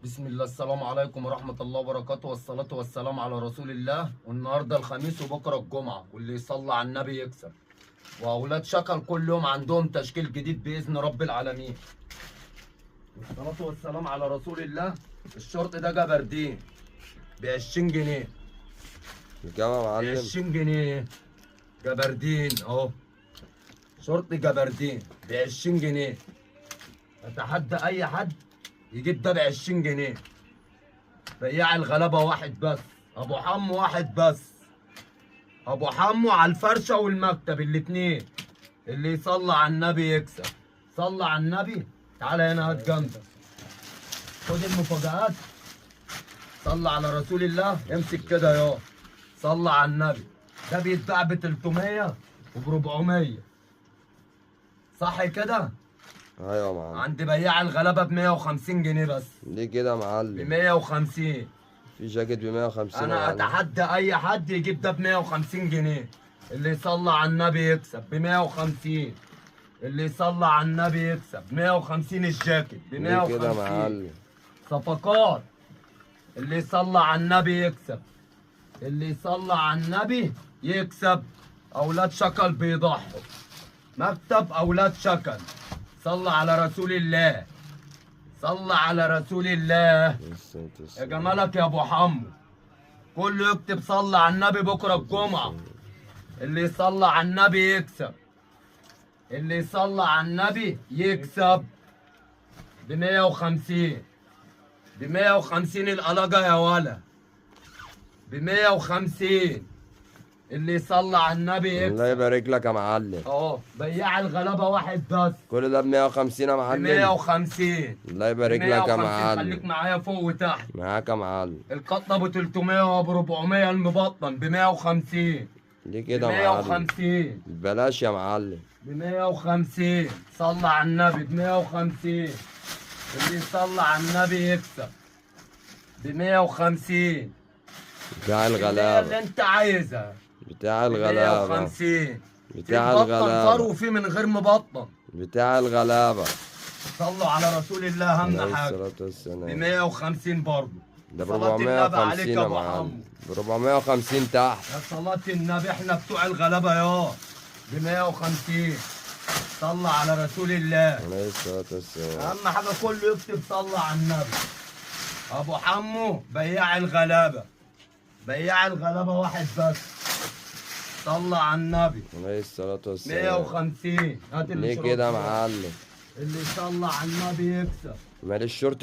بسم الله. السلام عليكم ورحمة الله وبركاته، والصلاة والسلام على رسول الله. والنهارده الخميس وبكره الجمعة، واللي يصلي على النبي يكسب. وأولاد شكل كل يوم عندهم تشكيل جديد بإذن رب العالمين. والصلاة والسلام على رسول الله. الشرط ده جبردين ب 20 جنيه. بكام يا معلم؟ 20 جنيه جبردين اهو، شرط جبردين ب 20 جنيه. اتحدى اي حد يجيب ده ب 20 جنيه. بياع الغلابة واحد بس، ابو حمو واحد بس، ابو حمو على الفرشة والمكتب الاتنين. اللي يصلي على النبي يكسب. صلى على النبي. تعالى هنا هات جنبك، خد المفاجآت. صلى على رسول الله. امسك كده يا صلى على النبي. ده بيتباع ب 300 وب 400، صح كده؟ ايوه يا معلم. عند بياع الغلابة ب 150 جنيه بس. ليه كده يا معلم؟ ب 150. في جاكيت ب 150. انا اتحدى اي حد يجيب ده ب 150 جنيه. اللي يصلي على النبي يكسب ب 150. اللي يصلي على النبي يكسب 150. الجاكيت ب 150. ليه كده يا معلم؟ صفقات. اللي يصلي على النبي يكسب. اللي يصلي على النبي يكسب. اولاد شكل بيضحوا. مكتب اولاد شكل. صلى على رسول الله. صلى على رسول الله. يا جمالك يا ابو حمو. كله يكتب صلى على النبي بكره الجمعة. اللي يصلي على النبي يكسب. اللي يصلي على النبي يكسب ب 150. ب 150 القلاجه يا ولا. ب 150. اللي يصلي على النبي يكسب. الله يبارك لك يا معلم. اهو بياع الغلابة واحد بس. كل ده ب 150 يا معلم. 150. الله يبارك لك يا معلم. خليك معايا فوق وتحت. معاك يا معلم. القطة ب 300 وب 400، المبطن ب 150. ليه كده يا معلم؟ 150. بلاش يا معلم. ب 150. صلى على النبي ب 150. اللي يصلي على النبي يكسب ب 150. بتاع الغلابة اللي انت عايزها. بتاع الغلابة 150. بتاع الغلابة. في وفي من غير مبطن. بتاع الغلابة. صلوا على رسول الله اهم حاجة. الصلاة والسلام. ب 150 برضه. ده ب 450 يا معلم. ب 450 تحت. يا صلاة النبي احنا بتوع الغلابة يا. ب 150. صلى على رسول الله عليه الصلاة والسلام. أهم حاجة كله يكتب صلى على النبي. أبو حمو بياع الغلابة. بياع الغلابة واحد بس. صلى على النبي عليه الصلاة والسلام. 150. هات ليه كده يا معلم؟ اللي يصلى على النبي يكسب. مال الشورت.